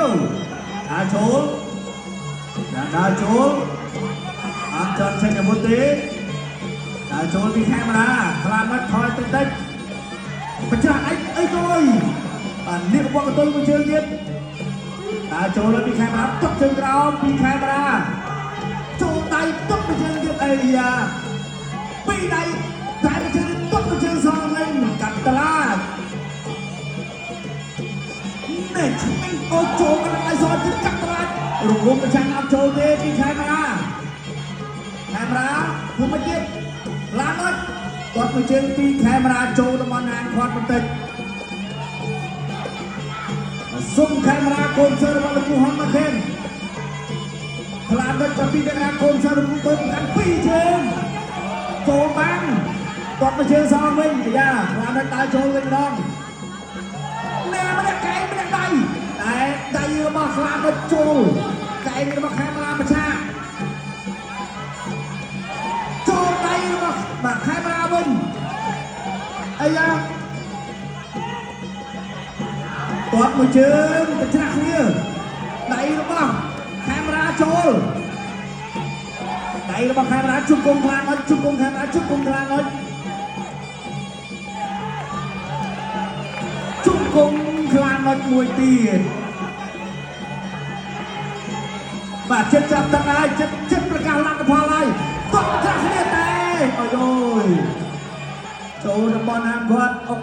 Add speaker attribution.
Speaker 1: វដើរចូលដើរចូលអត់ចន់ចេញអាវុធទេដើរចូលពីខេមរាខ្លាណាត់ថយតិចតិចបច្ចាស់អីអីទៅអើយបាទនេះកំពុងកតុយមួយជើងទៀតដើរចូលលើពីខេមរាទុកជើងក្រោមពីខេមរាចូលដៃទុកមួយជើងទៀតអីយ៉ាពីរដៃតែមួយជើងទៀតទុកមួយជើងសងវិញកាត់តឡា នេះឆ្ងាញ់អូចូលកណ្ដាលសទៀតកាត់ត្រាច់រងំប្រចាំអត់ចូលទេពីខេមរាខេមរាធ្វើមិនទៀតឡានអត់គាត់មួយជើងពីខេមរាចូលតំបន់ហាងគាត់បន្តិចសុំខេមរាកូនសើរបស់លោកពូហុនម៉ាខេនខ្លាដូច7ពីកណ្ដាលកូនសើលោកពូតូនកាន់ពីរជើងចូលបាំងគាត់មួយជើងសងវិញអាយ៉ាខ្លាដូចដើរចូលវិញម្ដង ណែម្នាក់កែងម្នាក់ដៃតែដៃរបស់ខ្លាទៅចូលកែងរបស់ខេមរាប្រឆាចូលដៃរបស់បាទខេមរាវិញអាយ៉ាទាត់មួយជើងទៅច្រាស់គ្នាដៃរបស់ខេមរាចូលដៃរបស់ខេមរាជុំគុំខ្លាអត់ជុំគុំខេមរាជុំគុំខ្លាអត់ ជុំគង់ខ្លានុចមួយទៀតបាទចិត្តចាប់ទឹកហើយចិត្តចិត្តប្រកាសលទ្ធផលហើយតបចាស់គ្នាតែអូយអូយចូលតំបន់ហាមគាត់អុក